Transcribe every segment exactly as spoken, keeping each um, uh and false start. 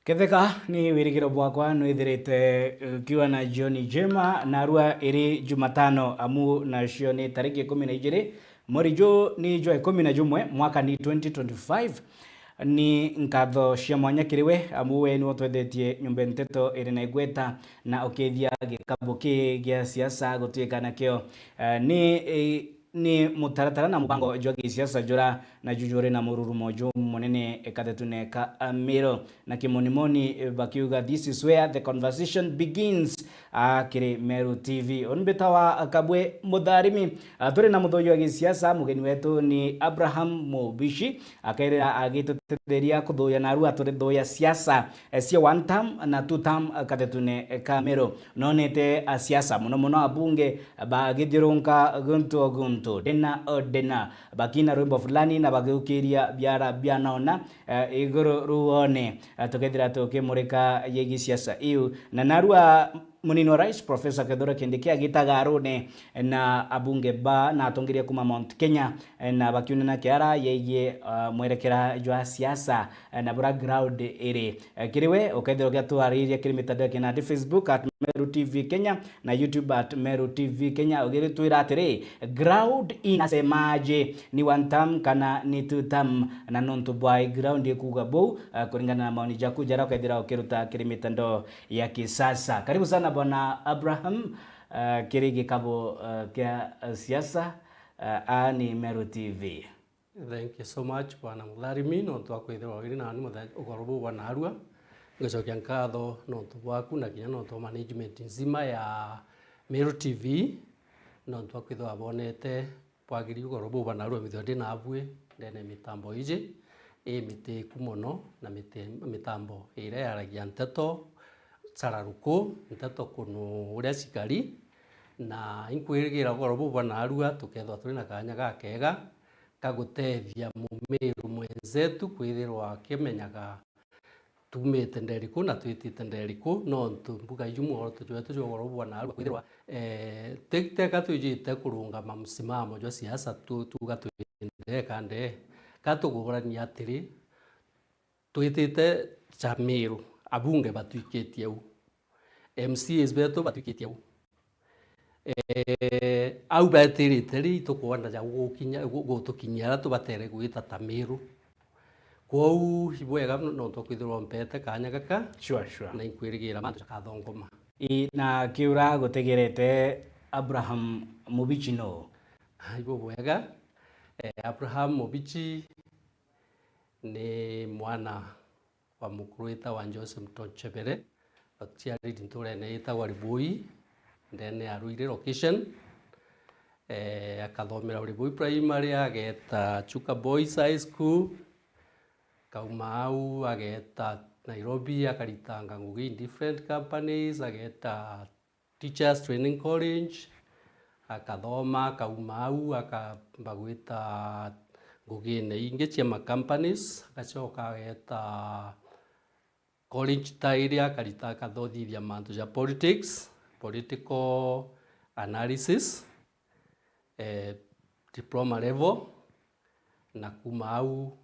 Ketheka, ni wirigiro bwakwa nwithirite ukiwa na jioni njema, narua iri Jumatano, amu nacio ni tariki ikumi na ijiri, mweri ju ni jwa ikumi na jumwe, mwaka ni twenty twenty-five. Ni nkatho cia mwanya kiri we, amu we niwe utwethetie nyomba nteto iri na igweta, na ukithia gikabu ki gia siasa gutuika nakio, eh, ni, eh, ni mutaratara na mubango jwa gisiasa jura na ju juri na mururumo jumunene kathetune ka Amiru, na kimonimoni, eh, bakiuga, "This is where the conversation begins," ah, kiri Meru T V. Uni mbitawa Kabwe Mutharimi. Ah, turi na muthuji wa gisiasa, mugeni wetu ni Abraham Mubici, akairira agitutetheria kuthuya naru aturithuya siasa, eh, cia one term na two term, eh, kathetune, eh, ka Meru. Nonete, ah, siasa, muno muno abunge, bagithiurunka guntu o guntu, ndena o ndena, bakina rwimbo fulani na bagiukiria biara bianona, eh, iguru ruone, eh, tukethira tukimurika yegi siasa iu. Na narua munini wa rais, Professor Kithure Kindiki, agitaga arune na abunge ba na atongeria kuma Mount Kenya, eh, na bakiunana kiara yegi, eh, mwerekera jwa siasa, eh, na bura ground iri. Eh, kiri we, ukethira ugiatwariria kiri mitandao ya kinandi, Facebook at Meru T V Kenya, na YouTube at Meru T V Kenya, ugiritwira atiri, ground inasemaje, ni one term kana ni two term, na nontu bwa ground ikuuga buu, eh, kuringana na maoni jaku jara ukethira ukiruta kiri mitandao ya kisasa. Karibu sana Bwana Abraham, eh, kiri gikabu, eh, kia, eh, siasa, eh, aa ni Meru T V. Thank you so much, Bwana Mutharimi, nontu bwa kwithirwa wiri nani muthenya ugoro buu bwa narua. Ngacokia nkatho nontu bwaku na kinya nontu bwa management nzima ya Meru T V, nontu bwa kwithirwa bonete bwagiri ugoro buu bwa narua, mbithirwa ndi nabui ndene ya mitambo iji ii mitiku mono, na miti-, mitambo iria yaragia nteto cararuku, nteto kunu uria cikari, na inkwirigira ugoro buu bwa narua tukethirwa turi na kanya gakega ka gutethia mumiru mwenzetu kwithirwa akimenyaga tumite nderiku na twitite nderiku, nontu mbuga iju mworoto jwetu jwa ugoro bwa narua kwithirwa, eh, ti-, teka twijite kurungama msimamo jwa siasa tu-, tuga twindee ka ndee. Ka tugurania atiri, twitite ja Miru, abunge batwikitie u, M C As betu batwikitie u. Eh, au betirite ri, itukwona ja gukinya, gu-, gutukinyia aria tubatere gwita ta Miru. Kwou ibwega no-, nontu kwithirwa mpete kanya gaka, sure, sure, na inkwirigira mantu jakathongoma. I, na kiura gutegerete Abraham Mubici no? Ibubwega, eh, Abraham Mubici ni mwana wa mukuru witagwa Joseph Muto Nchebere, waciariri nturene yitagwa Ribui, ndene ya Ruiri location. Eh, akathomera Ribui Primary, ageta Chuka Boys High School, kauma au ageta Nairobi, akaritanga ngugi in different companies, ageta Teachers Training College, akathoma, akauma au, akamba gwita ngugine ingi cia ma companies, agacoka ageta college ta iria, akarita, akathithia mantu ja politics, political analysis, eh, diploma level, na kuma au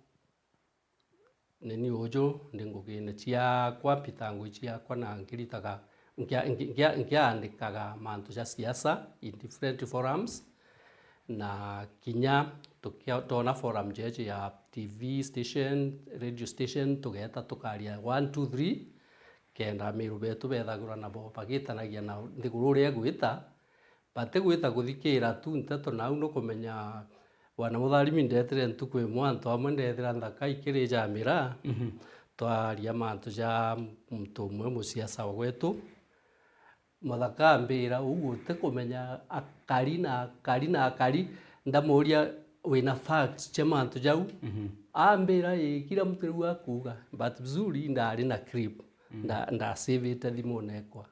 ni ni uju ndi ngugine ciakwa, mpita ngui ciakwa na nkiritaga, nkia-, nkia-, nkia-, nkiandikaga mantu ja siasa in different forums, na kinya tukia-, twona forum jeje ya T V station, radio station, tugeeta tukaria one, two, three, kenda Amiru betu bethagirwa nabo bagitanagia na nthiguru uria igwita, batigwita kuthikira tu nteto nau nukumenya Bwana Mutharimi ndetire ntuku imwe antu amwe ndethira nthaka ikiri ja miraa, mhm, twaria mantu ja muntu umwe musiasa wa gwetu. Muthaka ambira, "Uu utikumenya akari na akari na akari." Ndamuria, "Wina facts cia mantu jau?" Mhm. Ambira, "Ii, kila mtu riu akuuga." But vizuri ndari na clip. Mm. Nda-, ndasivite thimune ekwa.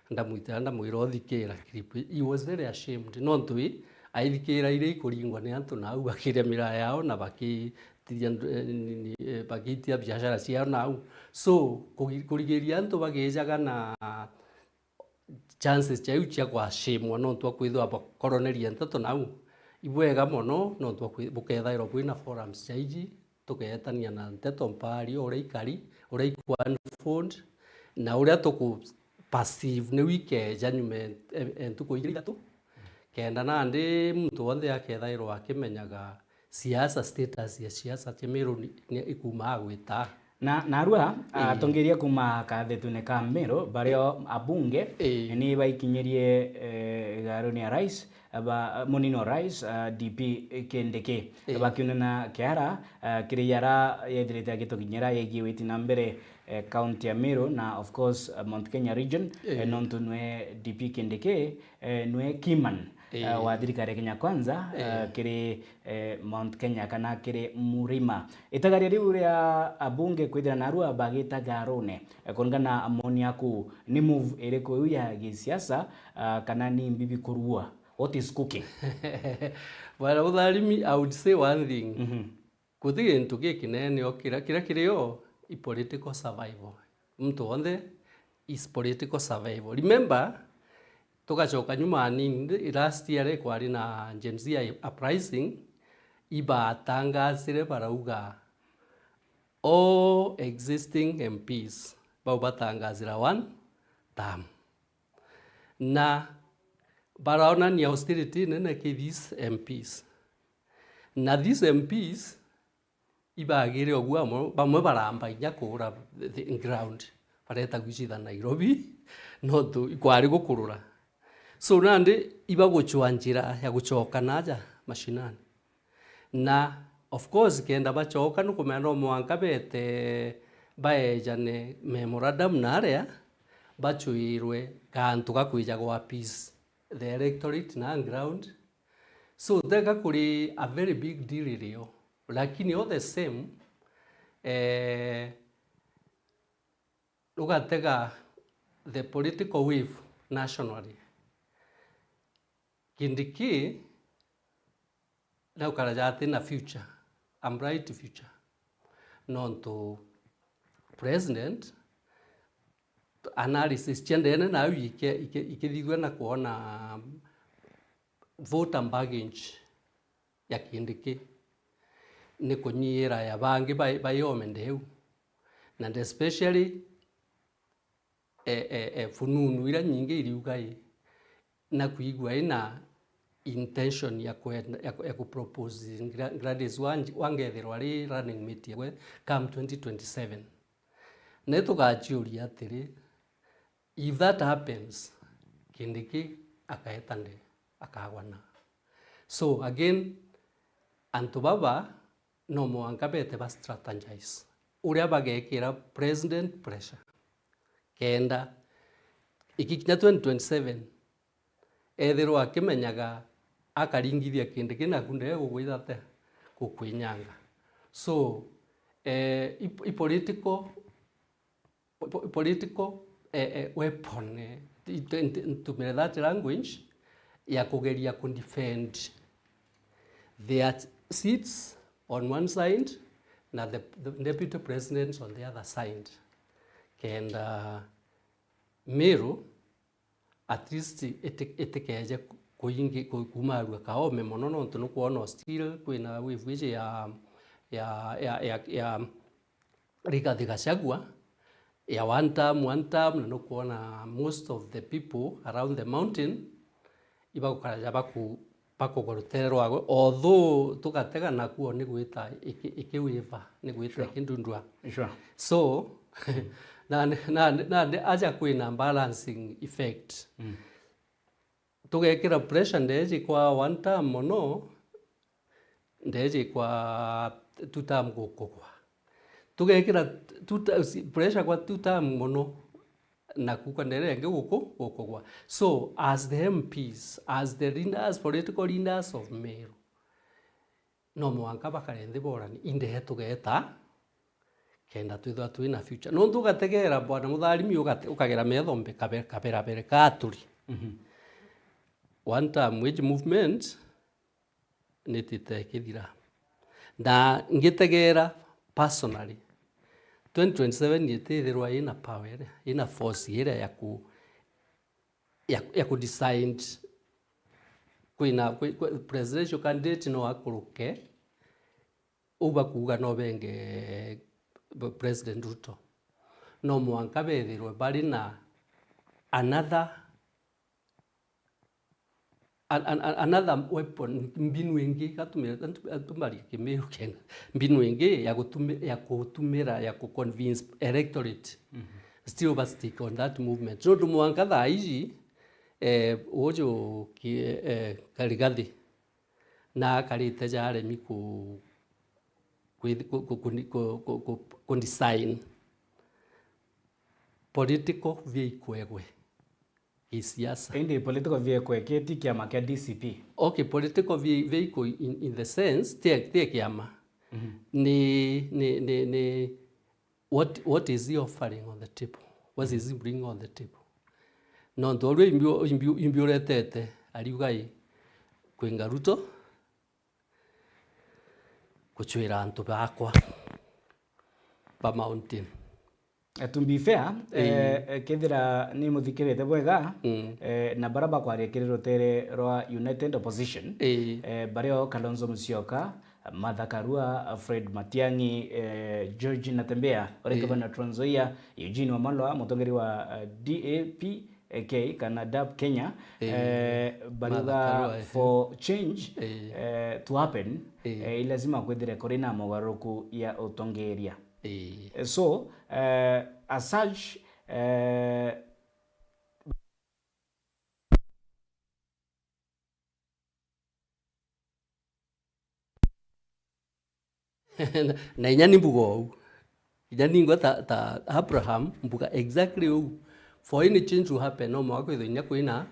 Ndamwitira, ndamwira, "Uthikira clip." He was very ashamed. Nontu i, aithikira iria ikuringwa ni antu na au bakiria miraa yao na bakitithia ndu-, eh, ni-, ni-, eh, bakitia biashara ciao na au. So, kugi-, kurigiria antu bagijaga na chances ciao cia kwashimwa nontu bwa kwithirwa bakoroneria nteto nau. Ibwega mono nontu bwa kwi-, bukethairwa bwina forums cia iji, tugeetania na nteto mpari, uria ikari, uria ikwa postponed, na uria tuku perceive ni wikeja nyuma e, e, e ntuku iria ithatu, kenda nandi muntu wonthe akethairwa akimenyaga siasa, status ya siasa cia Meru ni, ni ikuumaa gwita. Na, narua, ah, tongeria kuma kathetune ka Meru, bario abunge, ii, ni baikinyirie, eh, igaruni ya rais, ba, munini wa rais, ah, D P Kindiki. Ii. Bakiunana kiara, ah, kiri yara yethirite agitukinyira yegie witi na mbere, eh, county ya Meru na, of course, eh, Mount Kenya region, eh, ii, nontu nwe D P Kindiki, eh, nwe keyman, ii, eh, wa thirikari ya Kenya Kwanza, ii, eh, kiri eh, Mount Kenya kana kiri Murima. Itagaria riu ria abunge kwithira narua bagita garune, eh, kuringana na moni yaku, ni move iriku iu ya gisiasa, ah, kana ni mbibi kurua? What is cooking? Bwana Mutharimi, I would say one thing. Mhm. Guti gintu gikinene o kiria, kiria kiri o i political survival. Muntu wonthe is political survival. Remember, tugacoka nyuma anini, last year riria kwari na Gen Z uprising, ibatangazire barauga, all existing M Ps bau batangazira one term. Na baraonania hostility nene ki these M Ps. Na these M Ps ibagire oguo amo, bamwe baramba inya kuura the, the ground, bareta gwicitha Nairobi, nontu ikwari gukurura. So, nandi ibagucwa njira ya gucoka naja mashinani. Na, of course, kenda bacoka, nukumenya no mwanka bete baejane memorandum na aria, bacwirwe gantu ga kwija gwa peace, the electorate na ground. So, teka kuri a very big deal irio, lakini all the same, eh, ugatega the political wave nationally. Kindiki naukaraja ati na future, a bright future. Nontu president, analysis cia ndene nau ike-, ike-, ikithithua na kwona voter baggage ya Kindiki ni kunyiira ya bangi bai-, baiome ndeu. Na especially, e, e, e, fununu iria nyingi iriuga i, na kwigua ina intention ya kwenda, ya ku-, ya kupropose Gra-, Gladys Wanj-, Wangethirwa ari running mate yawe come twenty twenty-seven. Na tugaciuria atiri, if that happens, Kindiki akaeta ndi, akagwa na. So again, antu baba no mwanka bete ba strategize uria bagekira president pressure, kenda ikikinya twenty twenty-seven, ethirwa akimenyaga akaringithia Kindiki naku ndege gugwitha ate, gukwinyanga. So, eh, i, i political, po-, political, eh, eh, weapon, eh, i, i, ntumire that language, ya kugeria ku defend their seats on one side na the, the deputy president on the other side. Kenda Meru at least iti-, itikeje ku-, kuingi-, ku-, kumarua kaome mono, nontu nukwona still kwina wave iji ya, ya, ya, ya, ya Rigathi Gachagua, ya one term, one term, na nukwona most of the people around the mountain ibagukaraja baku-, bakugwa rutere rwagwe, although tugatega nakuo ni gwita iki-, ikiwiva, ni gwita, sure, ikindundua. Sure. So, na, na, na, na aja kwina balancing effect. Mm. Tugekira pressure ndeji kwa one term mono, ndeji kwa two term gukugwa. Tugekira two ter-, si-, pressure kwa two term mono, na kuka ndere ingi guku-, gukugwa. So, as the M Ps, as the leaders, political leaders of Meru, no mwanka bakare nthi borani, inde tugeta, kenda twithwa twina future. Nontu ugategera, Bwana Mutharimi, ugate-, ukagera metho mbe kabe-, kaberabere ka aturi. Mhm. One term wage movement nitite ikithira. Na ngitegera personally, twenty twenty-seven itithirwa ina power iria, ina force iria ya ku-, ya, ya ku decide kwina, kwi, kwi, presidential candidate no akuruke, uu bakuuga no benge President Ruto. no mwanka bethirwe bari na another, an-, an-, an-, another weapon, mbinu ingi, gatumira, antu, antu bari Kimiru kenga, mbinu ingi ya gutumi-, ya gutumira, ya ku convince electorate, still ba stick on that movement. Nontu mwanka thaa iji, eh, uju ki-, eh, Karigathi, na akarite jaremi ku-, kwi-, ku-, ku-, ku-, ku-, ku-, ku-, ku design political vehicle egwe gisiasa. Indi political vehicle ki ti kiama kia D C P? Okay, political ve-, vehicle in, in the sense, ti, ti kiama. Ni, ni, ni, ni what, what is he offering on the table? What is he bringing on the table? Nontu uria imbi, imbi, imbi uretete, ariuga i, kwinga Ruto, kucwira antu bakwa ba mountain. Eh, to be fair, eh, eh, kethira ni muthikirite bwega, eh, na bara bakwaria kiri rutere rwa United Opposition, eh, bario Kalonzo Musyoka, Martha Karua, Fred Matiang'i, eh, George Natembeya, uri gavana Trans Nzoia, Eugene Wamalwa, mutongeria wa, eh, D A P, A K kana DAP Kenya, eh, bariuga for change, eh, to happen, eh, i lazima kwithire kuri na mogaruruku ya utongeria. Eh, so, eh, as such, eh, Na inya ni mbuga uu. Inya ningwa ta, ta Abraham, mbuga exactly uu. For any change to happen, no mwanka kwithwe inya kwina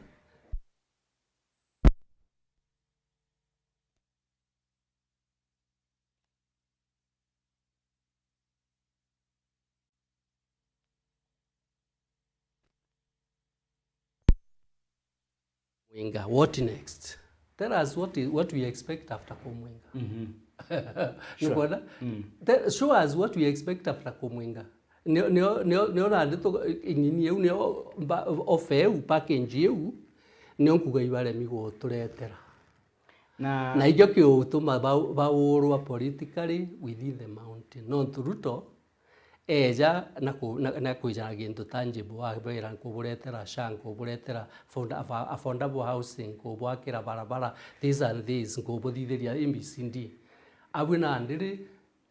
Mwinga, what next? Tell us what is, what we expect after Kumwinga. Nukwona? Show us what we expect after Kumwinga. Nio, nio, nio, nio nandi tu, ing'ini iu, nio mba, offer iu, package iu, nio nkuga ibaremi guturetera. Na, na ikio kiutuma bau-, baurwa politically within the mountain. Nontu Ruto eeja na ku-, na, na kwija na gintu tangible, abera, "Nkuburetera SHA, nkuburetera found-, affa-, affordable housing, nkubwakira barabara, this and this, nkubuthithiria A B C D." Abwi nandi ri,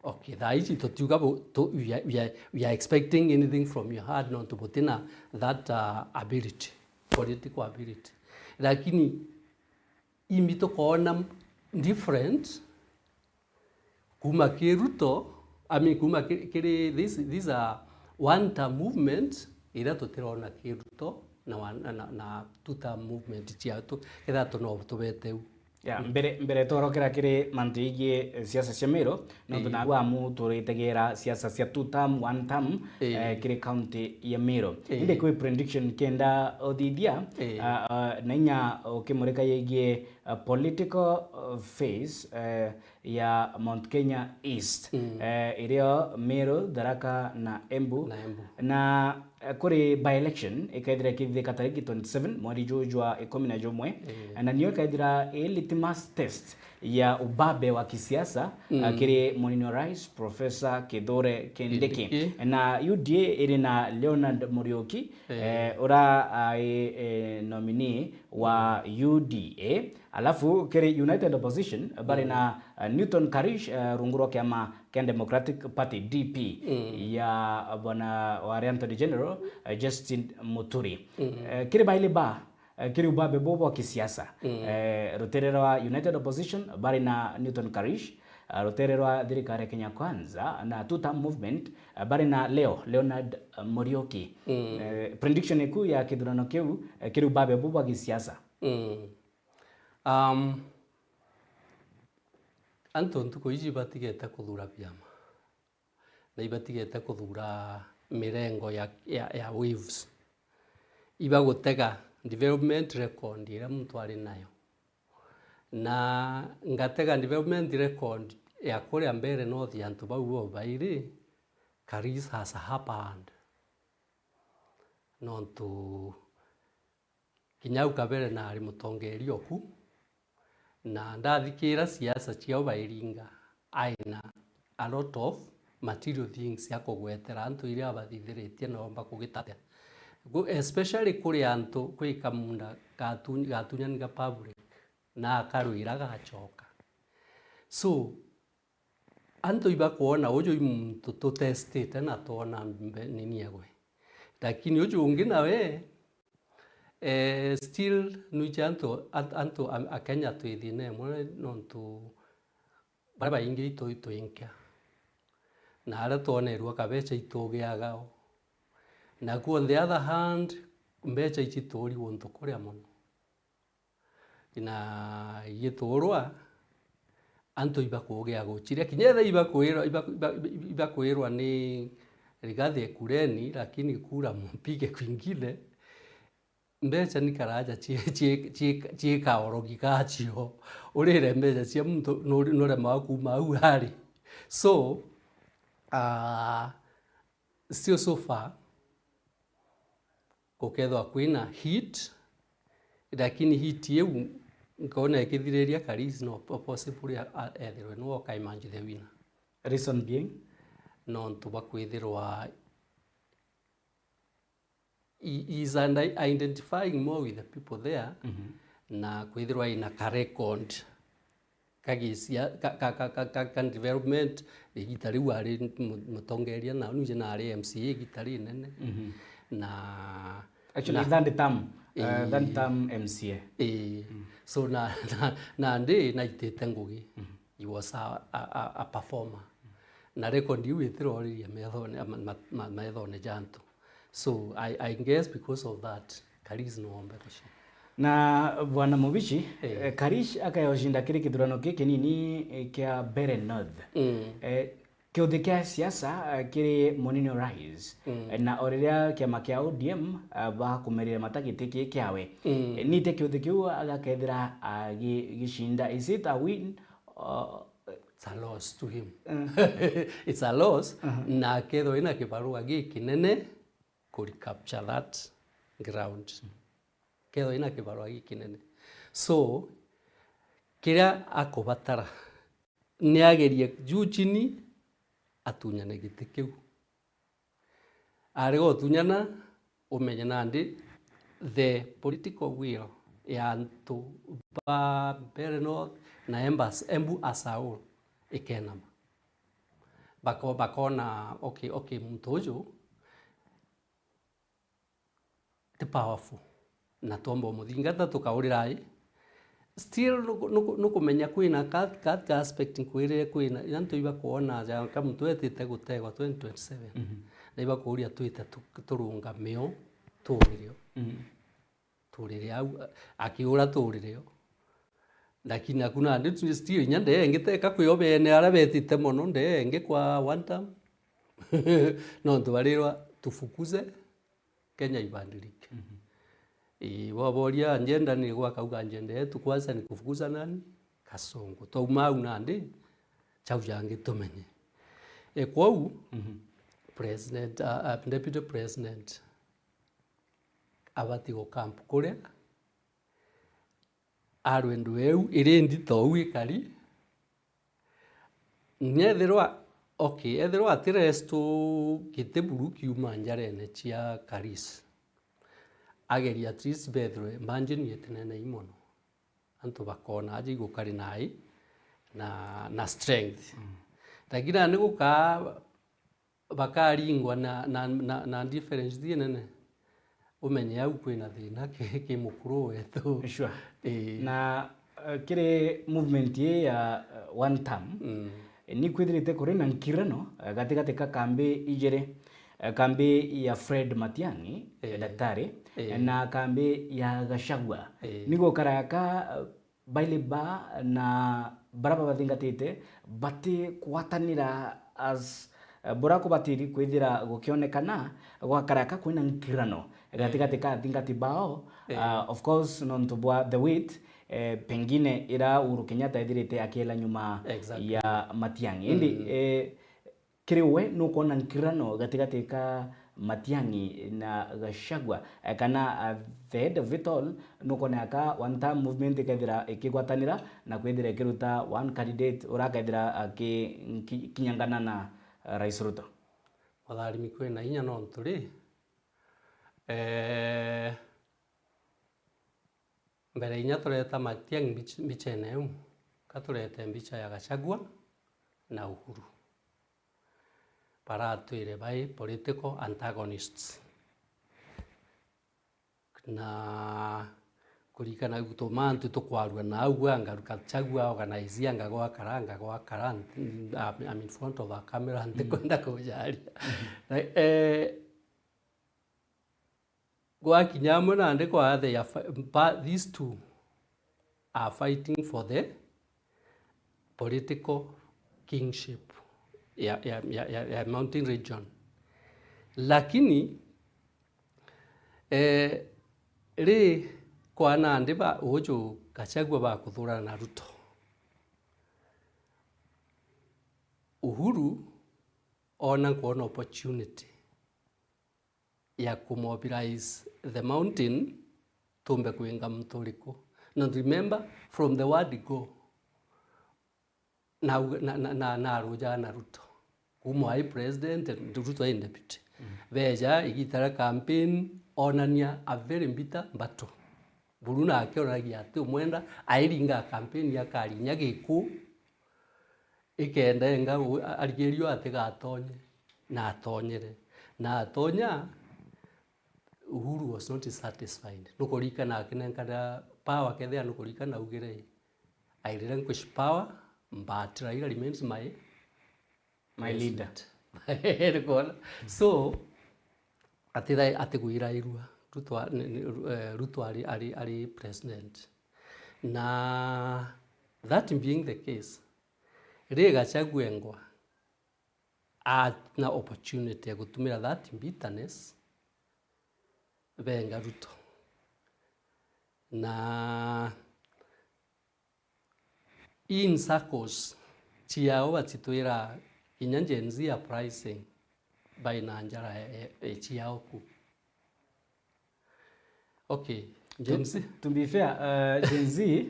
okay, thaa iji tutiuga bu-, tu-, we are, we are, we are expecting anything from your hand, nontu butina that, uh, ability, political ability. Lakini imbi tukoona different kuma ki Ruto, I mean, kuma ki-, kiri this, these are one term movement iria tutirona ki Ruto na one, na, na two term movement ciatu, kethira tu no tubete u. Ya, mbere, mbere tworokera kiri mantu yigii, eh, siasa cia Meru, nontu na amu turitegera siasa cia two term, one term, eh, kiri county ya Meru. Indi kwi prediction kenda uthithia, ah, ah, na inya ukimurika yigii, ah, political, ah, phase, eh, ya Mount Kenya East, eh, irio Meru, Tharaka na Embu. Na Embu. Na, eh, kuri by-election ikaithira ikithithika tariki twenty-seven mweri juu jwa ikumi na jumwe, na nio ikaithira i litmus test ya ubabe wa kisiasa, eh, kiri munini wa rais Professor Kithure Kindiki. Kindiki. Na U D A iri na Leonard Muriuki, eh, ura ai, eh, nominee wa U D A. Alafu kiri United Opposition bari na, uh, Newton Karish, uh, rungu rwa kiama kia Democratic Party, D P, ya bwana wa Attorney General, uh, Justin Muturi. Uh, kiri baili ba, uh, kiri ubabe bo bwa kisiasa. Uh, rutere rwa United Opposition bari na Newton Karish, uh, rutere rwa thirikari ya Kenya Kwanza na two term movement, uh, bari na Leo, Leonard, uh, Muriuki. Uh, prediction iku ya kithurano kiu, uh, kiri ubabe bo bwa kisiasa. Um, antu ntuku iji ibatigete kuthura biama, na ibatigete kuthura mirengo ya, ya, ya waves. Ibagutega development record iria muntu ari nayo. Na ngatega development record ya kuria mbere north ya antu bau bo bairi, Karish has a upper hand. Nontu kinya au kabere naari mutongeria oku, na ndathikira siasa ciao bairinga, aina a lot of material things cia kugwetera antu iria abathithiritie na omba kugitatia. Gu-, especially kuri antu kwi kamunda gatu-, gatunyani ga public na akarwira gacoka. So, antu ibakwona uju i muntu tutestite na twona mbe-, nini egwe. Lakini uju ungi nawe, eh, still nwiji antu, ant-, antu a, a Kenya twi thina imwe nontu baria baingi itu-, itwinkia. Na aria twonerua kabeca itugiaga o. Naku on the other hand, mbeca ici turi guntu kuria mono. Na igituurwa, antu ibakugia guchiria. Kinya etha ibakwirwa, iba-, iba-, iba-, ibakwirwa ni Rigathi ekureni, lakini kura mpige kwingine, mbeca ni karaja cie-, cie-, cie-, cie kaorogi gacio. Urire mbeca cia muntu, nuri-, nuremaga kuuma au ari. So, ah, still so far, gukethwa kwina heat, lakini heat iu nkona ikithiriria, Karisi no po-, possibly a-, a-, ethirwe niwe uka emerge the winner. Reason being? Nontu bwa kwithirwa he, he is indi-, identifying more with the people there, Mhm. na kwithirwa ina ka record ka gisia-, ka, ka, ka, ka, ka, ka development, igita riu ari mu-, mutongeria, na nuje nari M C A igita rinene. Mhm. Na, Actually, na third term, uh, Ii. third term M C A. Ii. Mm. So, na, na, nandi naitite ngugi. Mhm. He was a, a, a, a performer. Na record iu itiroriria methone, ma, ma, ma, methone ja antu. So, I, I guess because of that, Karisi no ombe gucinda. Na Bwana Mubichi, Eh. eh, Karisi akaya ucinda kiri kithurano ki kinini, eh, kia Mbeere North. Mm. Eh, kiuthi kia siasa, eh, kiri Munini Rais. Mm. Eh, na o riria kiama kia O D M, eh, bakumerire mata giti ki kiawe. Mm. Eh, nite kiuthi kiu agakethira agi-, gicinda. Is it a win? Uh, It's a loss to him. Mm. It's a loss, Uh-huh. na akethwa ina kibarua gikinene ku recapture that ground. Kethwa ina kibarua gikinene. So, kiria akubatara, ni agerie juu chini atunyane giti kiu. Arega utunyana, umenye nandi the political will ya antu ba Mbeere North na Embas-, Embu as a whole ikenama. Bako-, bakona, okay, okay, muntu uju ti powerful. Na twomba umuthingata tukaurira ai. Still nuku-, nuku-, nukumenya kwina ka, ka, ka aspect nkwirire kwina, ira antu ibakwona ja ka muntu etite gutegwa twenty twenty-seven. Mhm. Na ibakuria twite tu-, turungame o, turire o. Mhm. Turire au, akiura turire o. Lakini naku nandi tu-, still inya ndee ngiteka kwi o bene aria betite mono, ndee ngi kwa one term. Nontu barirwa tufukuze Kenya ibadilike. Mhm. Ii, waboria agenda ni gwe, akauga agenda yetu kwanza ni kufukuza nani? Kasongo. Twauma au nandi, chau jangi tumenye. E, kwou, Mhm. President, a, a, Deputy President abati gucamp kuria, a rwendo eu iri ndito uu ikari. Nethirwa, okay, ethirwa ati rest giti buru kiuma njarene cia Karisi, ageria at least bethirwe margin itinenei mono. Antu bakona aja igukari nai na, na strength. Mm. Lakini nandi gukaa bakaringwa na, na, na, na difference inene, umenye au kwina thina ki, ki mukuru wetu. Sure. Ii. Na, eh, kiri movement ii ya, eh, one term, Mm. ni kwithirite kuri na nkirano, eh, gatigati ka kambi ijiri, eh, kambi ya Fred Matiang'i, Ii. daktari, Ii. eh, na kambi ya Gachagua. Ii. Ni gukara ka, eh, baili ba na bara babathingatite bati kwatanira as, eh, bura kubatiri kwithira gukionekana gwakara ka kwina nkirano gatigati ka athingati bao. Eh. Ah, of course, nontu bwa the weight, eh, pengine ira Uhuru Kenyatta ethirite akiela nyuma Exactly. ya Matiang'i. Indi, Mm. eh, kiri we, nukwona nkirano gatigati ka Matiang'i na Gachagua, eh, kana at the head of it all, nukwona ka one term movement ikethira ikigwatanira na kwithira ikiruta one candidate ura akethira aki-, nki-, kinyangana na, Rais Ruto? Mutharimi, kwina inya nontu ri, eh, mbere inya tureta Matiang'i mbich-, mbichene iu, ka turete mbicha ya Gachagua na Uhuru. Baratwire bai political antagonists. Na kuririkana gutuma antu tukwarua na au, anga Gachagua organize, anga gwakara, anga gwakara, I'm, I'm in front of a camera, ntikwenda kujaria. Na, eh, gwakinya amwe nandi kwa they are fi-, but these two are fighting for the political kingship ya, ya, ya, ya, ya mountain region. Lakini, eh, ri kwa nandi ba uju Gachagua bakuthurana na Ruto, Uhuru ona nkwona opportunity ya kumobilize the mountain, tumbe kwinga muntu uriku. Na remember, from the word go, na, na, na, na, na arujaga na Ruto. Kuma ai president, Ruto ai deputy. Mm. Beja, igita ria campaign, onania a very bitter battle. Buru nake onagia ati umwenda, airinga campaign akarinya giku, ikenda enga u-, a-, arigirio atigatonye. Na atonyere. Na atonya, Uhuru was not satisfied. Nukuririkana akinenkana power, kethira nukuririkana augire, "I relinquish power, but Raila remains my, my leader." Nikuona? So, atithai-, atigwirairua Ruto a-, ni, ni, eh, Ruto ari, ari, ari president. Na that being the case, ri Gachagua engwa, a-, na opportunity ya gutumira that bitterness benga Ruto. Na in circles ciao batitwira kinya Gen Z uprising baina njara e, e, e ciao ku. Okay, Gen Z. To, to be fair, uh, Gen Z,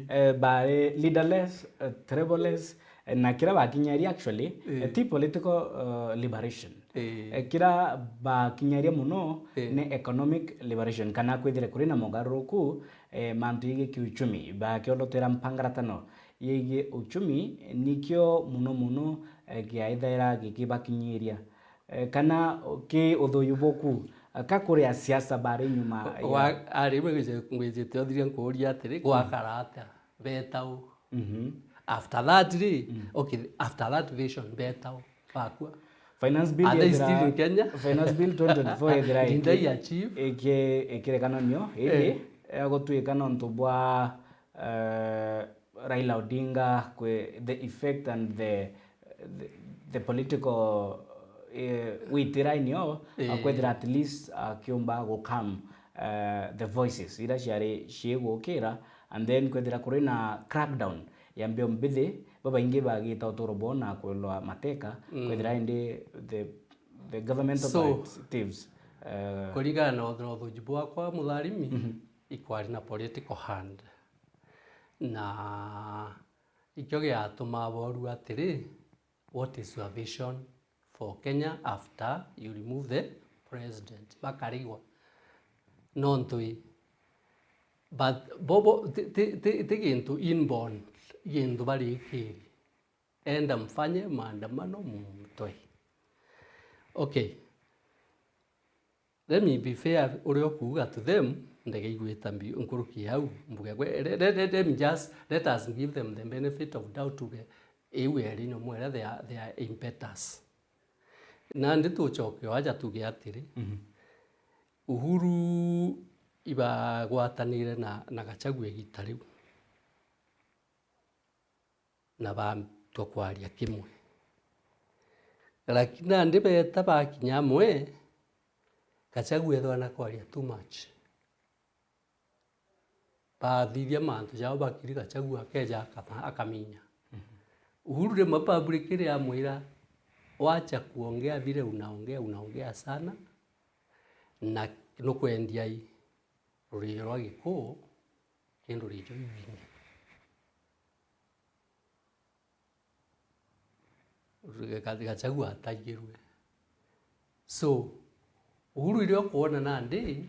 eh, bari leaderless, uh, triballess, eh, na kira bakinyeria actually, eh, ti political, uh, liberation. Eh, kira bakinyeria muno ni economic liberation, kana kwithire kuri na mogaruruku, eh, mantu yegii kiuchumi, bakiolotwira mpangaratano yegii uchumi, nikio muno muno, eh, giaithaira gikibakinyiria. Eh, kana ki uthuyu buku, eh, ka kuri a siasa bari nyuma ya. Wa-, ari imwe ngwije-, ngwijite uthiria nkuuria atiri, gwakara atia? Betau. Mhm. After that ri, okay, after that vision, betau. Bakua. Finance bill. Are they still in Kenya? Finance bill twenty twenty-four ethira. Did they achieve? Iki-, ikirekananio, indi, eh, egutwika nontu bwa, eh, Raila Odinga kwi the effect and the, the, the political, eh, witirainio, eh, akwethira at least akiumba gu calm, eh, the voices ira ciari ciigukira, and then kwethira kuri na crackdown ya mbio mbithi, babaingi bagita uturo bwao na kwilwa mateka, mm, kwethira indi the, the government, so, operatives, eh, kuringana na uthuji bwakwa, Mutharimi, mhm, ikwari na political hand. Na ikio giatumaa boorua atiri, "What is your vision for Kenya after you remove the president?" Bakarigwa. Nontu i, but bobo ti, ti, ti, ti gintu inborn, gintu barikiri. Enda mfanye maandamano mumtwe. Okay. Let me be fair, uria ukuuga to them, ndege igwita mbi nkuruki ya au, mbuge gwe, le-, le-, le-, let me just, let us give them the benefit of doubt, tuge, iu eri nyomwere they are, they are impetus. Nandi tucoke o aja tuge atiri, mhm, Uhuru ibagwatanire na, na Gachagua igita riu. Na batua kwaria kimwe. Lakini nandi beeta bakinya amwe, Gachagua ethwa na kwaria too much. Bathithia mantu jao bakiri, Gachagua akeja akama-, akaminya. Mhm. Uhuru rimwe publicly amwira, "Wacha kuongea vile unaongea, unaongea sana, na nukwendia i ruriri rwa Gikuu kindu rijo ibingi." Ga-, Gachagua ataigirwe. So, Uhuru iria ukwona nandi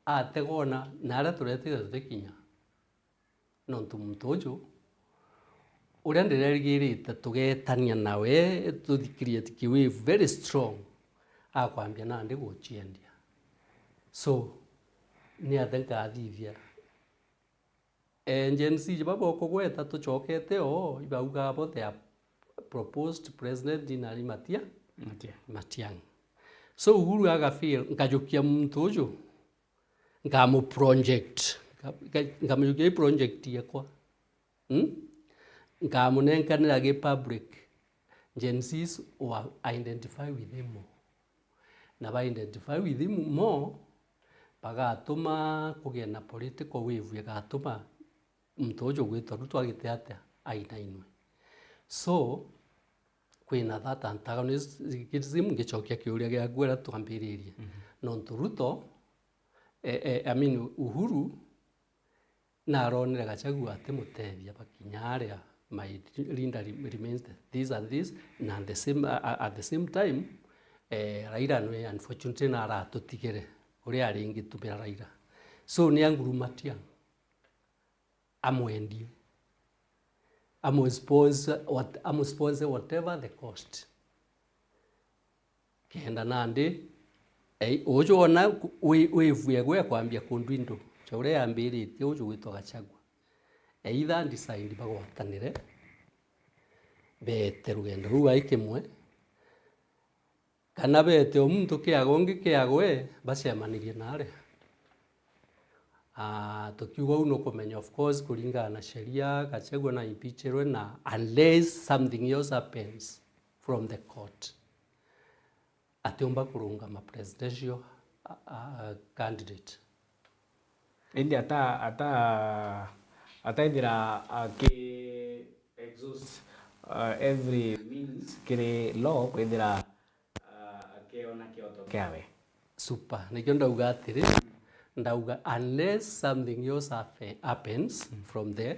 ategona na aria turetire tutikinya. Nontu muntu uju, uria ndirerigirite tugetania nawe, tuthi create ki wave very strong, akwambia nandi guciendia. So, ni atia nkathithia? Eh, Gen Z baba ukugweta tucokete oo, ibauga abo their proposed president ni Matia-, Matia. Matiang'i. So, Uhuru agafeel, nkajukia muntu uju, nkamu project. Nka-, nka-, nkamujukia i project yekwa. Hmm? Nkamunenkanira gi public. Gen Zs will identify with him more. Na ba identify with him more, bagatuma kugie na political wave igatuma muntu uju ugwitwa Ruto agite atia? Ainainwe. So, kwina that antagonism, ngicokia kiuria giaku uria twambiririe. Mhm. Nontu Ruto, eh, eh, I mean, Uhuru, naronire Gachagua atimutethia bakinya aria, my leader re-, remains the, this and this, na the same, a-, a-, at the same time, eh, Raila nwe unfortunately naratutigire uria aringitumira Raila. So, ni anguru Matiang'i amwendie, amusponsor what-, amusponsor whatever the cost. Kenda nandi, ei, uju ona ku-, wi-, wivue gwe kwambia kundwa indo, ja uria yambiritie uju gwitwa Gachagua. Either decide bagwatanire, beete rugendo ruu ai kimwe, kana beete o muntu kiaga ungi kiagwe, bacemanirie naria. Ah, tukiuga uu nukumenya, of course, kuringana na sheria, Gachagua na impeachirwe na unless something else happens from the court, atiumba kurungama presidential, a, a, candidate. Indi ata, ata, ataithira aki exhaust, uh, every means kiri law kwithira, uh, akiona kioto kiawe. Super. Nikio ndauga atiri, ndauga unless something else happe-, happens from the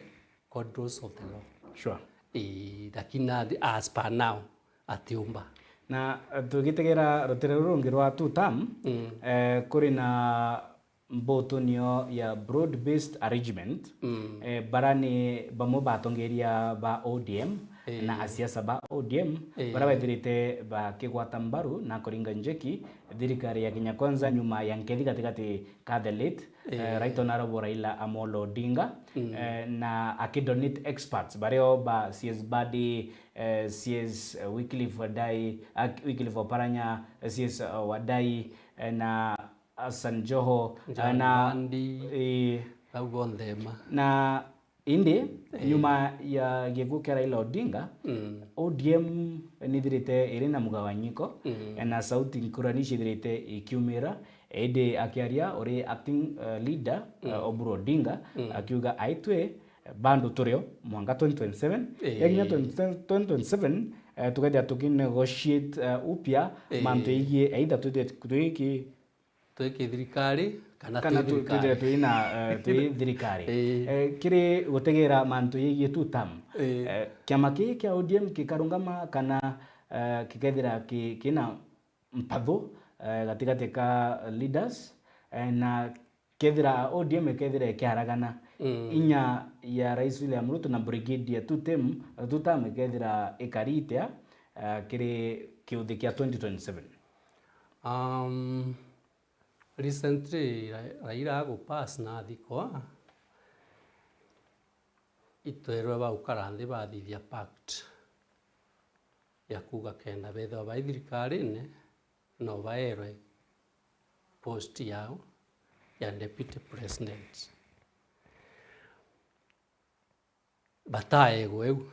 court rules of the law. Sure. Ii, lakini na-, as per now, atiumba. Na, eh, tugitegera rutere ruru rungi rwa two term, mm, eh, kuri na mbutunio ya broad-based arrangement, mm, eh, bara ni bamwe batongeria ba O D M, eh, na asiasa ba O D M, eh, bara bethirite bakigwata mbaru na kuringa njeki thirikari ya Kenya Kwanza nyuma ya nkethi gatigati ka the late, eh, eh, Right Honorable Raila Amolo Odinga, mm, eh, na akidonate experts bario ba C S Badi, eh, C S Wycliffe Wadai, ak-, Wycliffe Oparanya, eh, C S Wadai, eh, na Hassan Joho, John, eh, na Mbadi, eh, bau bonthe ma. Na indi, eh, nyuma ya gikuu kia Raila Odinga, mm, O D M nithirite iri na mugawanyiko, mm, na sauti ngurani cithirite ikiumira. Indi akiaria uri acting, eh, leader, mm, eh, Oburu Odinga, mm, akiuga, "Aitwe bado turio mwanka twenty twenty-seven." Eh. Yakinya twenty, twenty twenty-seven, eh, tukethia tukinegotiate, eh, upya, eh, mantu igie either twithie twiki twiki thirikari kana kana ti tu-, thirikari. Twithire twi na, eh, twi thirikari. Ii. Eh, kiri gutegera mantu yegii two term, ii, eh, kiama kii kia O D M gikarungama kana, eh, gikethira ki-, kina mpathu, eh, gatigati ka leaders, eh, na kethira O D M ikethira ikiaragana, mm, inya ya Rais William Ruto na Brigadier two term, two term ikethira ikari itia, eh, kiri kiuthi kia twenty twenty-seven? Um, Recently, Ra-, Raila agu pass na athikwa, itwerwe baukara nthi bathithia pact ya kuuga kenda bethirwa bai thirikarine, no baerwe post yao ya deputy president. Bataegwe iu.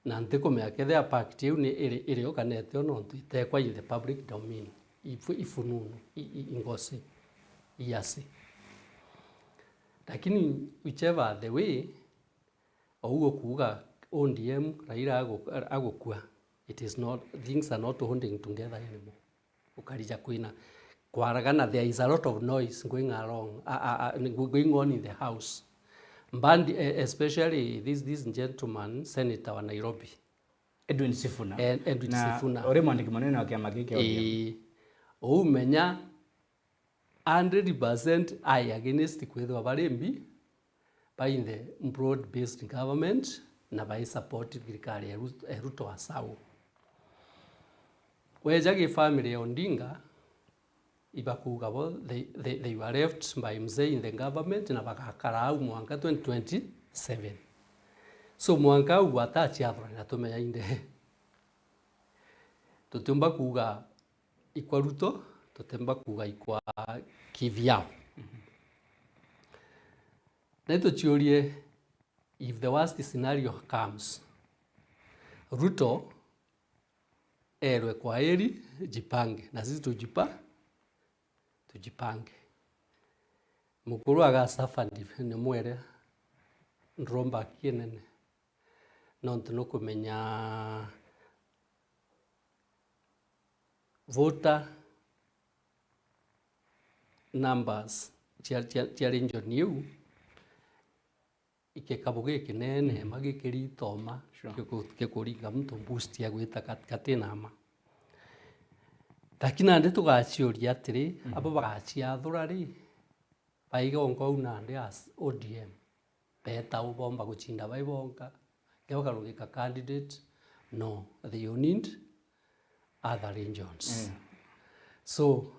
Na ntikumenya kethira pact iu ni iri, iri o kana iti o, nontu itekwa in the public domain. Ifu-, ifununu, i, i, ingosi, iasi. Lakini whichever the way, ou ukuuga O D M, Raila agu-, agukua, it is not, things are not holding together anymore. Ukarija kwina kwaragana, there is a lot of noise going along, a, a, a, going on in the house. Mbadi, eh, especially this, this gentleman, senator wa Nairobi, Edwin Sifuna. Eh, Edwin Na Sifuna. Uri mwandiki munene wa kiama giki kia O D M. Ii. Uu menya hundred percent I against kwithirwa bari mbi by the broad-based government na bai support thirikari ya Rut-, ya Ruto asau. Weja gi family ya Odinga, ibakuuga bo, they, they, they were left by mzee in the government na bagakara au mwanka twenty twenty-seven. So mwanka au gwatachiathwa na tumenya inde. Tutiumba kuuga ikwa Ruto, tutimba kuuga ikwa kivyao. Na ituchiurie, if the worst scenario comes, Ruto erwe, "Kwaheri, jipange." Na sisi tujipa-, tujipange. Mukuru agasuffer ndi-, ni mwere, nduromba aki inene. Nontu nukumenya voter numbers cia, cia, cia region iu ikikabu gikinene, mm, ma gikirita uma, sure, giku-, gikuringa muntu boost ya gwita kat-, katina ma. Lakini nandi tugaciuria atiri, mm, abo bagaciathura ri, baigonka uu nandi as O D M, beeta u bomba gucinda bai bonka, kiria bakarungika candidate, no, they will need other regions. Mm. So,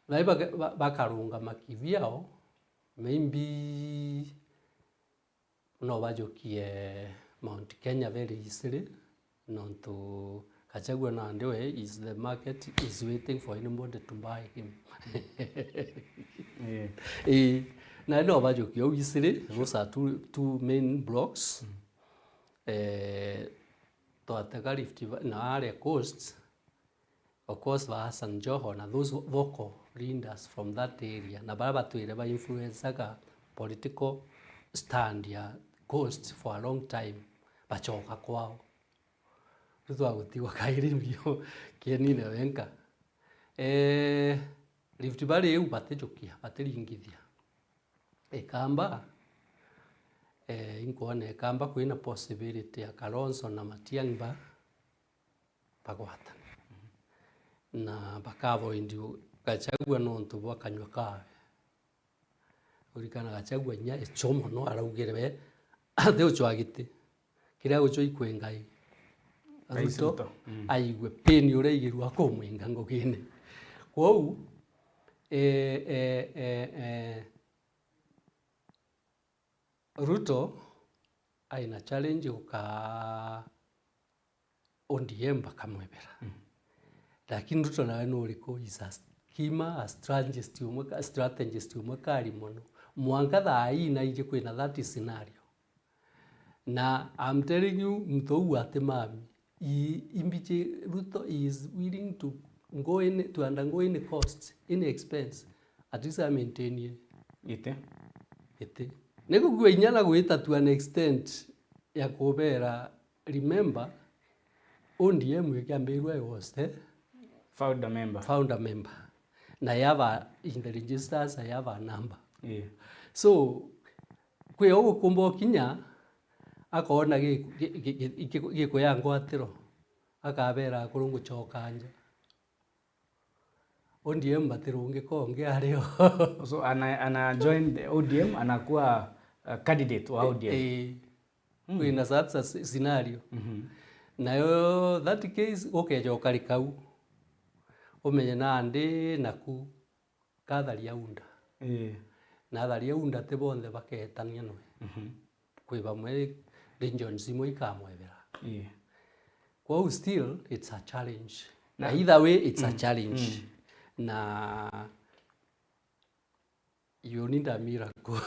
nai baka-, ba-, bakarungama kivyao, maybe no bajukie Mount Kenya very easily, nontu Gachagua nandi we is the market is waiting for anybody to buy him. Eh. Eh, na no bajukie au easily, those are two, two main blocks. Mm. Eh, twatega Rift Va-, na aria coast, of course, ba Hassan Joho na those vocal leaders from that area, na baria batwire ba influencaga political stand ya coast for a long time, bachoka kwao. Riu twagutigwa kairi mbio kienine wenka. Eh, Rift Valley iu batijukia, batiringithia. Ikamba, eh, inkwona ikamba kwina possibility ya Kalonzo na Matiang'i ba bagwatana. Na baka avoid Gachagua nontu bwa kanyua kawe. Urikana Gachagua inya icho mono araugire we, ati uchwa giti. Kiria guchwa ikwenga i Rais Ruto, Ruto. Mm. Aigue pain uria aigirua akumwinga ngugine. Kwou, eh, eh, eh, eh, Ruto aina challenge gukaa O D M bakamwebera. Mm. Lakini Ruto nawe nuriku? Is a schemer, a strategist umwe ka-, strategist umwe kari mono. Mwanka thaa ii naiji kwina that scenario. Na I'm telling you, muntu uu atimami. I-, imbichi Ruto is willing to go any, to undergo any cost, any expense, at least a maintain giti. Giti. Ni gukua inya na gwita to an extent ya kubera, remember, O D M ikiambirua, I was the founder member. Founder member. Na yaba in the registers, I have a number. Yeah. So, kwi o gukumba ukinya, akona gi-, gi-, gi-, gi-, gi-, gikuya ngwatiro, akabera akuru ngucoka nja. O D M batirungika ungi ario. So, ana, ana join the O D M, anakuwa, uh, candidate wa O D M. Eh, mm. Kwina such a sce-, scenario. Mhm. Nayo that case, ukeja ukarika u. Umenye nandi naku katharia unda. Eh. Na atharia unda ti bonthe baketania nwe. Mhm. Kwi bamwe regions imwe ikamwebera. Ii. Kwou still it's a challenge. Na, na either way it's a, mm, challenge. Mm. Na you need a miracle.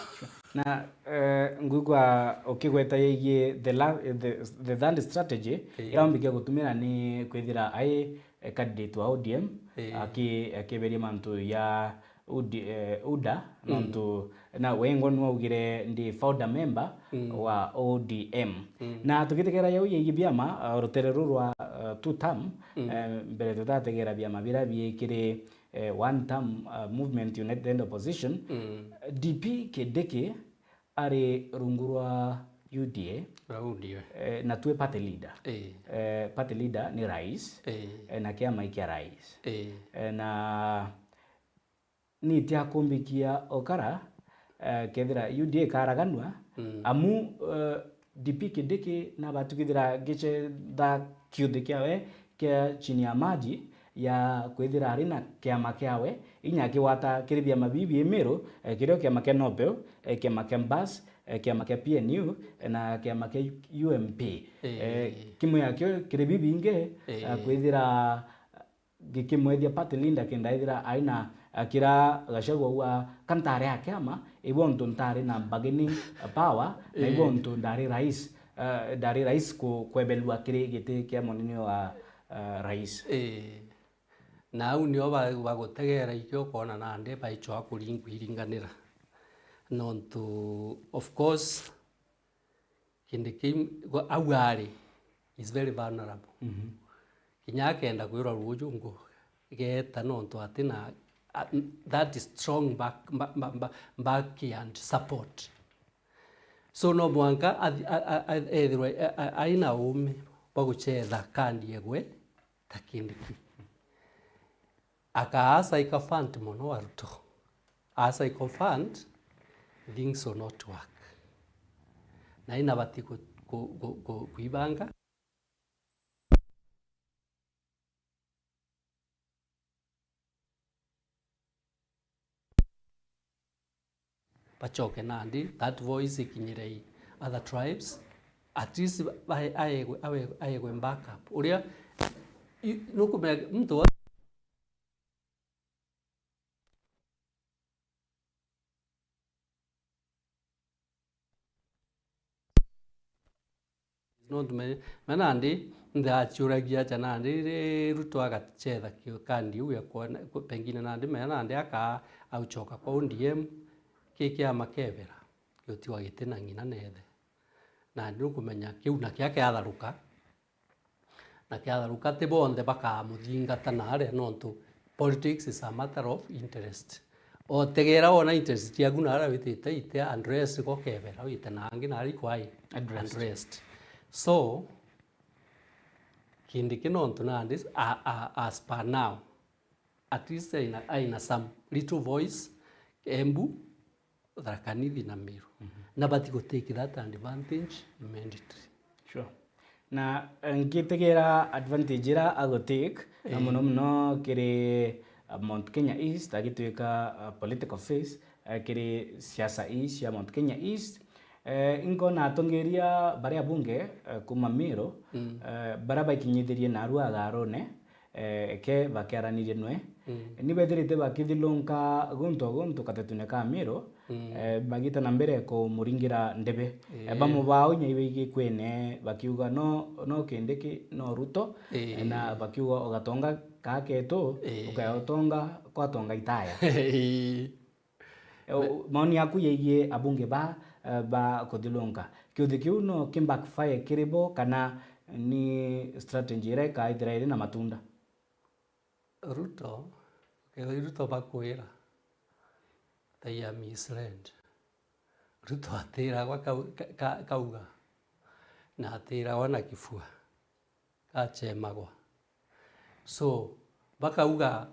Na, eh, ngwigua ukigweta yegie the la-, the, the third strategy, ii, iria umbikia gutumira ni kwithira ai, eh, candidate wa O D M, ii, aki-, akiberia mantu ya U D, eh, UDA, mm, nontu na wengwa nwaugire ndi founder member, mm, wa O D M. Mm. Na tugitegera yau yegie biama, uh, rutere ruru rwa, uh, two term, mm, eh, mbere tutategera biama biria biikiri, eh, one term, uh, movement, United Opposition, mm, D P Kindiki ari rungu rwa U D A, Raudi we. Eh, na twi party leader. Eh. Eh, party leader ni rais, Eh. eh, na kiama i kia rais. Eh. Eh, na ni tia kumbikia okara, eh, kethira U D A ikaraganua, Mm. amu, eh, D P Kindiki nabatu kethira ngicetha kiuthi kiawe kia chini ya maji ya kwithira ari na kiama kiawe, inya akigwata kiri biama bibi imiru, eh, kirio kiama kia Nobel, eh, kiama kia Mbas, eh, kiama kia P N U, eh, na kiama kia U M P. Eh. Eh, kimwe yakio kiri bibingi, eh, Eh. kwithira gikimwethia party leader kenda ethira aina akira Gachagua wa kantare ya kiama, ibo ntu ntari na bargaining power, na ibo Eh. ntu ndari rais, eh, ndari rais ku-, kwebelua kiri giti kia munene wa, eh, rais. Eh. Na au nio ba-, bagutegera ikio ukona nandi baichwa kuring-, kwiringanira. Nontu, of course, Kindiki, au ari, is very vulnerable. Mhm. Kinya akenda kwirwa ruuju ngu, geeta nontu atina, a, that is strong back, ba, ba, ba, back and support. So no mwanka athi-, a, a, a, ethirwe a, a, aina uumi bwa guchetha kandi egwe ta Kindiki. Akaa sycophant mono wa Ruto. A sycophant, things will not work. Na inabati ku-, ku-, ku-, ku-, kwibanga. Bachoke nandi, that voice ikinyire i other tribes, at least ba-, aegwe, awe-, aegwe backup. Uria, i-, nukumenya muntu wa-, Nontu me, me nandi, nthe aciuragia aja nandi, ri Ruto agachetha kio kandi iu ya kwona, ku-, pengine nandi me nandi aka auchoka kwa O D M, ki kiama kebera, giutigwa giti na ng'ina na ithe. Nandi nukumenya kiu nakio kiatharuka, na kiatharuka ti bonthe bakamuthingata naria, nontu politics is a matter of interest. Otegera wona interest ciaku naria witite ite address gokebera wite na angi nari kwai Addressed. Addressed. So, Kindiki nontu nandi a, a, as per now, at least aina, aina some little voice, Embu, Tharaka Nithi na Meru. Mhm. Na bati go take that advantage immediately. Sure. Na, eh, ngitegera advantage ira ago take, na Eh. muno muno kiri, eh, Mount Kenya East, agitwika, eh, political face, eh, kiri siasa ii cia Mount Kenya East. Eh, inkona atongeria baria abunge, eh, kuma Meru, Mm. eh, baria baikinyithirie narua agarune, eh, eke bakiaranirie nwe. Mm. Ni bethirite bakithilunka guntu o guntu katetune ka Meru, Mm. eh, bagita na mbere kumuringira ndebe. Eh, Eh. bamwe bao inya ibaigikwene bakiuga no, no Kindiki, no Ruto, Eh. eh, na bakiuga ugatonga kaa ketu, Eh. ukaya utonga kwa tonga itaya. Eh. Eh, u-, maoni yaku yegie abunge ba, eh, ba kuthilunka. Kiuthi kiu no ki backfire kiri bo kana ni strategy ira ikaithira iri na matunda? Ruto, kethira i Ruto bakwira, they are misled. Ruto atiragwa kau-, ka-, ka-, kauga, na atiragwa na kibua, gachemagwa. So, bakauga,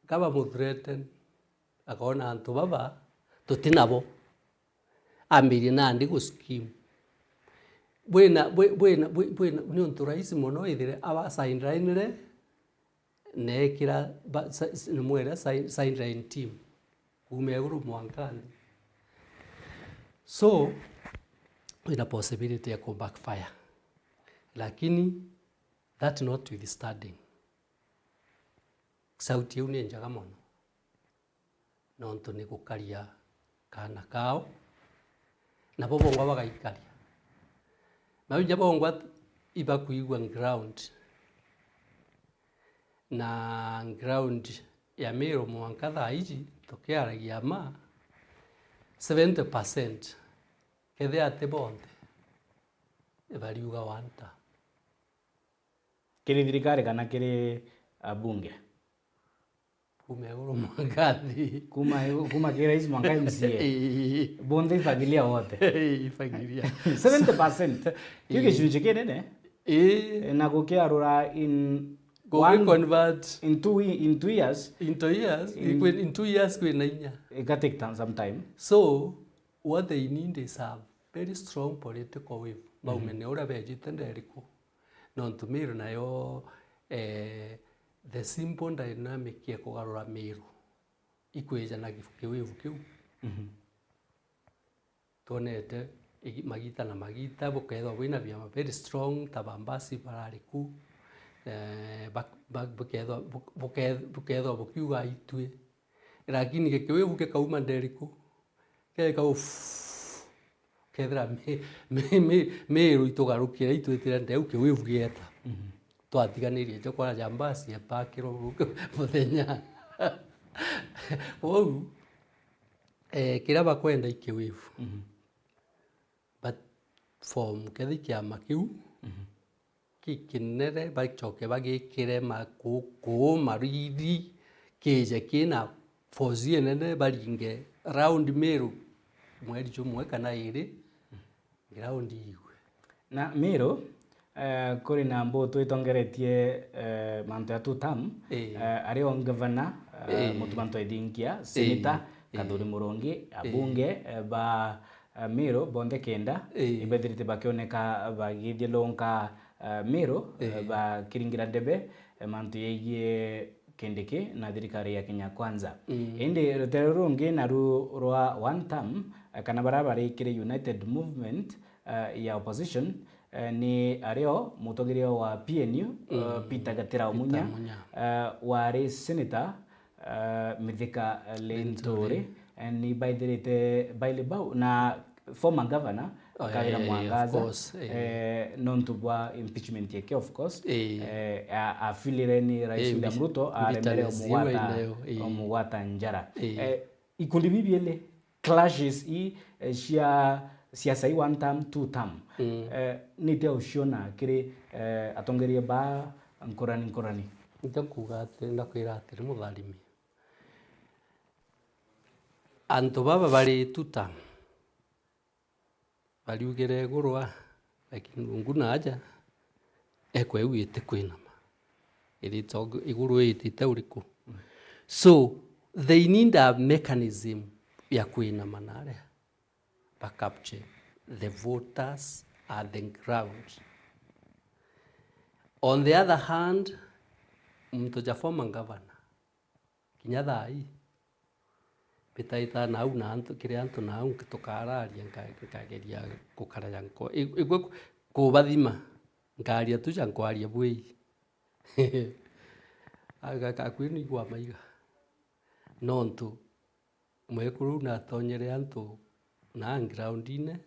ka bamuthreaten, akona antu baba tuti nabo. Ambirie nandi gu scheme. Bwina, bwi-, bwina, bwi-, bwina, niuntu rahisi mono ithire aba sideline-re, neekira ba-, si-, si-, nimwira si-, sideline team. Kuuma iguru mwanka nthi. So, wina possibility ya ku backfire. Lakini, that notwithstanding, sauti iu ni njega mono, nontu ni gukaria kaana kao, nabo bongwa bagaikaria. Nabo inya bongwa ibakwigua ground, na ground ya Meru mwanka thaa iji tukiaragia ma, seventy percent kethira ati bonthe ibariuga one term. Kiri thirikari kana kiri abunge? Kuma iguru mwanka nthi. Kuma igu-, kuma ki rais mwanka M C A. Ii. Bonthe ifagilia wote. Ii, ifagilia. Seventy percent. Kiu gicunji kinene. Ii. Na gukiarura in one, convert in two, in two years. Into years, in, in two years kwina inya. Ika take time, some time. So, what they need is a very strong political will. Baumene uria bejite nderiku. Nontu Meru nayo, eh, the simple dynamic ya kugarura Meru ikwija na gi-, kiwivu kiu. Twonete igi-, magita na magita, bukethwa bwina biama very strong, ta Bambasi barari ku, eh, bak-, bak-, bukethwa, buk-, buke-, bukethwa bukiuga itwi. Lakini gi-, kiwivu gikauma nderiku, keka uff, kethira mi-, mi-, mi-, Meru itugarukire, itwitire ndeu kiwivu gieta. Twatiganirie jo kwa Jambasi epakirwo muthenya. Kwou, eh, kiria bakwenda i kiwivu. But form kethira kiama kiu, kikinene, bacoke bagikire ma-, ku-, kuu mariri, kije kina force inene, baringe round Meru mweri jumwe kana iri, ground igwe. Na Meru, eh, kuri na mbutu itongeretie, eh, mantu ya two term, eh, ari o ngavana, eh, Mutuma M'Ethingia, seneta Kathuri Murungi, abunge, eh, ba, eh, Meru bonthe kenda, ibethirite bakioneka bagithiurunka, eh, Meru, eh, bakiringira ndebe, eh, mantu yegii Kindiki na thirikari ya Kenya Kwanza. Indi rutere ruru rungi naru rwa one term, eh, kana baria bari kiri United Movement, eh, ya opposition, eh, ni ario mutongeria wa P N U, eh, Peter Gatirau Munya, eh, wari senator, eh, Mithika Linturi, eh, ni baithirite baili bau na former governor Kawira Mwangaza, eh, nontu bwa impeachment yake, of course, eh, a-, afilire ni Rais William Ruto, aremere omugwata, omugwata njara. Eh, ikundi bibiele, clashes i, eh, cia siasa i one term, two term. Eh, nitia uciona kiri, eh, atongeria ba nkurani nkurani? Nitia nkuga atiri, ndakwira atiri, Mutharimi, antu baba bari two term, bariugire iguru aa, lakini rungu na aja, ekwa iu itikwinama. Irite iguru itite uriku? So, they need a mechanism ya kwinama naria, ba capture the voters at the ground. On the other hand, muntu ja former governor, kinya thaa ii, mbitaita nau na antu, kiri antu nau, tukararia, nka-, nkageria gukaraja nko-, i-, igwe ku-, kubathima, nkaria tu ja nkwaria bwii. Aga-, gakwinigwa maiga. Nontu mwekuru uu natonyere antu na groundine,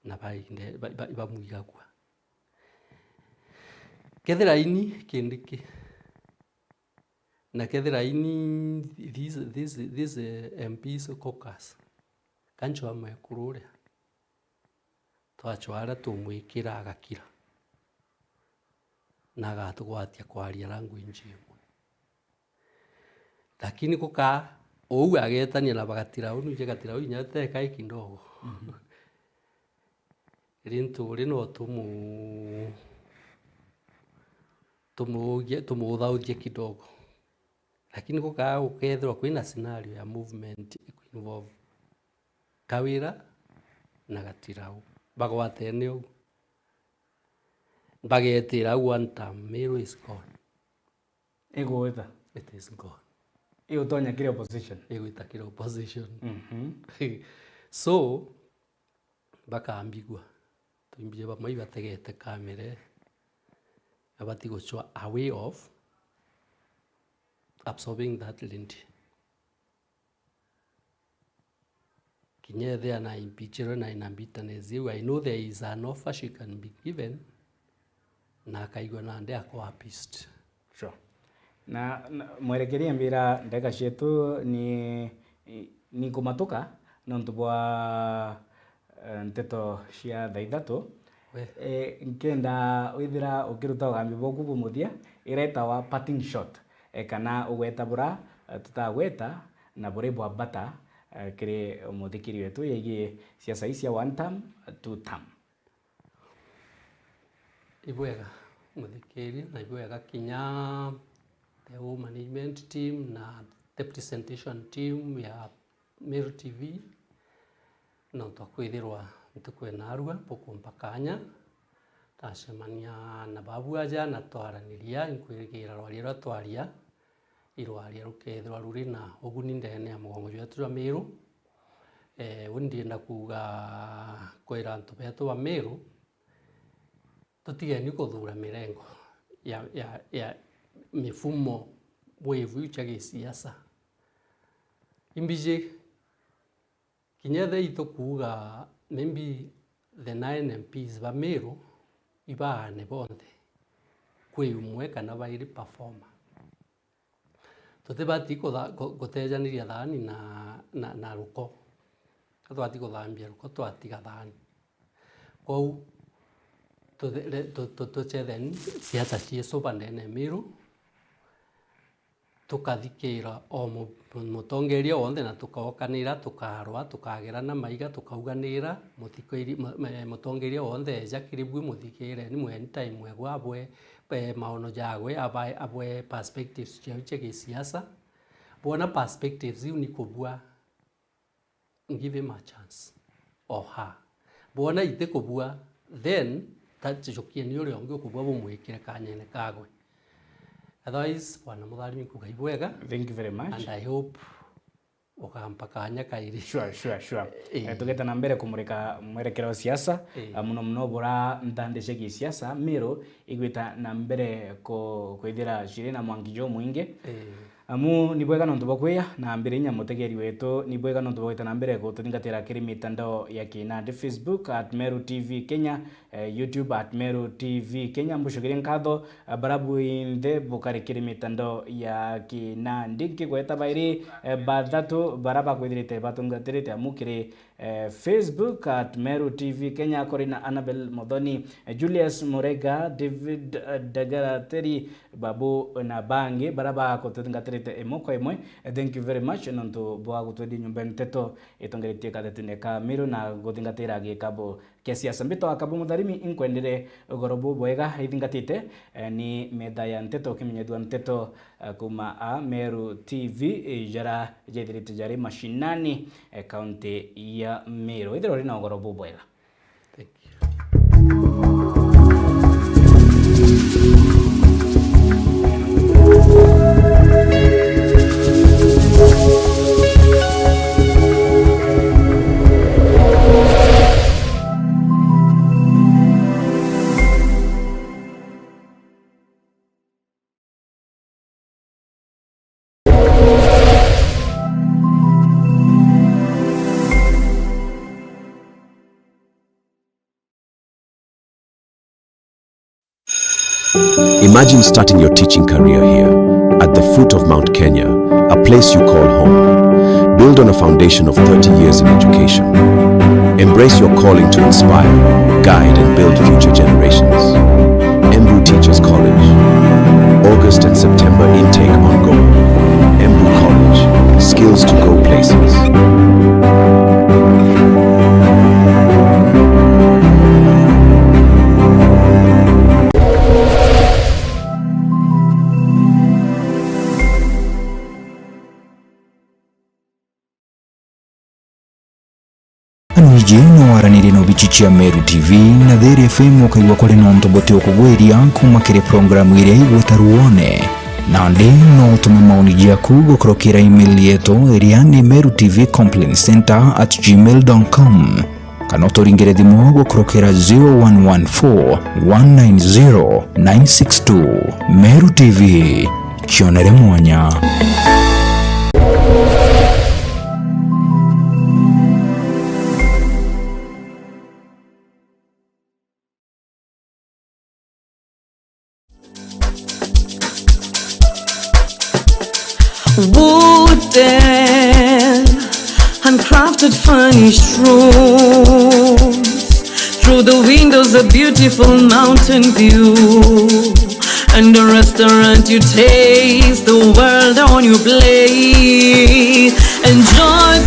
na bainde-, ba-, ba-, ibamwigagua. Kethira ini Kindiki, na kethira ini these, these, these, eh, M Ps caucus, kanchwa mwekuru uria, twachwara tumwikira agakira, na agatugwatia kwaria language imwe. Lakini guka uu agetania na ba Gatirau, nuje Gatirau inya teka i kidogo. Rintu uri no tumu-, tumuugie, tumuthauthie kidogo. Lakini guka gukethirwa kwina scenario ya movement iku involve Kawira na Gatirau. Bagwatene uu. Bagetira au one term, Meru is gone. Igwita. It is gone. Igutonya kiri opposition. Igwita kiri opposition. Mhm. So, bakambigua. Twimbie bamwe ibategete kamere. Abati guchwa a way of absorbing that lady. Kinya ethia na impeachirwe na ina bitterness iu, I know there is an offer she can be given, na akaigua nandi akwa appeased. Sure. Na, na mwerekeria mbira ndeka cietu ni, ni nkumatuka nontu bwa, eh, nteto cia thaa ithatu. We. Eh, nkenda withira ukiruta ugambi bwaku bumuthia, iretawa parting shot. eh, kana ugweta bura, eh, tutagweta na buri bwa bata, eh, kiri muthikiri wetu yegii siasa ii cia one term, two term? Ibwega muthikiria, na ibwega kinya the whole management team na the presentation team ya Meru T V, nontu bwa kwithirwa ntuku ya naarua bukumpa kaanya, ndacemania na babu aja na twaraniria, inkwirigira rwaria ruria twaria, i rwaria rukethirwa ruri na uguni ndeene ya mugongo jwetu jwa Meru. Eh, uu ndienda kuuga kwira antu betu ba Meru, tutigeni kuthuura mirengo ya, ya, ya mifumo bwibu iu cia gisiasa. Imbiji, kinya ethira itukuuga maybe the nine M Ps ba Meru ibaane bonthe, kwi umwe kana bairi performer. Tutibati kutha-, ku-, gutejaniria thaani na, na, na ruko. Ka twati kuthambia ruko, twatiga thaani. Kwou, tuthe-, re-, tu-, tu-, tucetheni siasa ciesuba ndeene ya Meru, tukathikira o mu-, mu-, mutongeria wonthe na tukaokanira, tukarwa, tukagerana maiga, tukauganira, muthikiri-, mu-, mu-, mutongeria wonthe eja kiri bui, muthikireni, mweni time egwe abwe, eh, maono jagwe, abae, abwe perspectives ciawe cia gisiasa. Bwona perspectives iu ni kubua, give him a chance or her. Bwona iti kubua, then tacokieni uria ungi ukubua bumwikire kanyene kagwe. Otherwise, Bwana Mutharimi, nkuga ibwega. Thank you very much. And I hope ukampa kanya kairi. Sure, sure, sure. Eh. Eh, tugeta na mbere kumurika mwerekero wa siasa, eh, ah, muno muno bura ntandi cia gisiasa, Meru igwita na mbere ku-, kwithira ciri na mwanki jumwingi. Eh. Amu ni bwega nontu bwa kwiya na mbere inya mutegeri wetu, ni bwega nontu bwa gwita na mbere gututhingatira kiri mitandao ya kinandi, Facebook at Meru T V Kenya, eh, YouTube at Meru T V Kenya. Mbucokerie nkatho, eh, bara bwinthe bukari kiri mitandao ya kinandi. Nkigweta bairi, eh, bathatu bara bakwithirite batungatirite amu kiri, eh, Facebook at Meru T V Kenya, kuri na Annabel Muthoni, eh, Julius Murega, David, eh, Ndagarateri, Babu na bangi bara bakutungatirite imwe kwa imwe. Eh, thank you very much nontu bwa gutwendia nyumba ya nteto itongeretie kathetune ka Meru na guthingatira gikabo kia siasa. Mbitwa Kabu Mutharimi, inkwendere ugoro bubwega ithingatite, eh, ni metha ya nteto, ukimenyethua nteto, eh, kuma a Meru T V, eh, jara jethirite jari mashinani, eh, kaunti ya Meru. Ithirwa uri na ugoro bubwega. Thank you. Imagine starting your teaching career here, at the foot of Mount Kenya, a place you call home. Build on a foundation of thirty years in education. Embrace your calling to inspire, guide, and build future generations. Embu Teachers College. August and September intake ongoing. Embu College. Skills to go places. Aniji no aranirie na obichi cia Meru T V na Thiri F M ukaigua kuri nontu buti ukugwiria kuma kiri programu iria igweta ruone. Nandi no utume maoni jaku gukurukira email yetu iria ni meru T V complaint center at gmail dot com. Kana uturingire thimu gukurukira zero one one four, one nine zero, nine six two. Meru T V, kionere mwanya. Wooden, handcrafted, furnished rooms. Through the windows, a beautiful mountain view. And the restaurant you taste, the world on your plate. Enjoy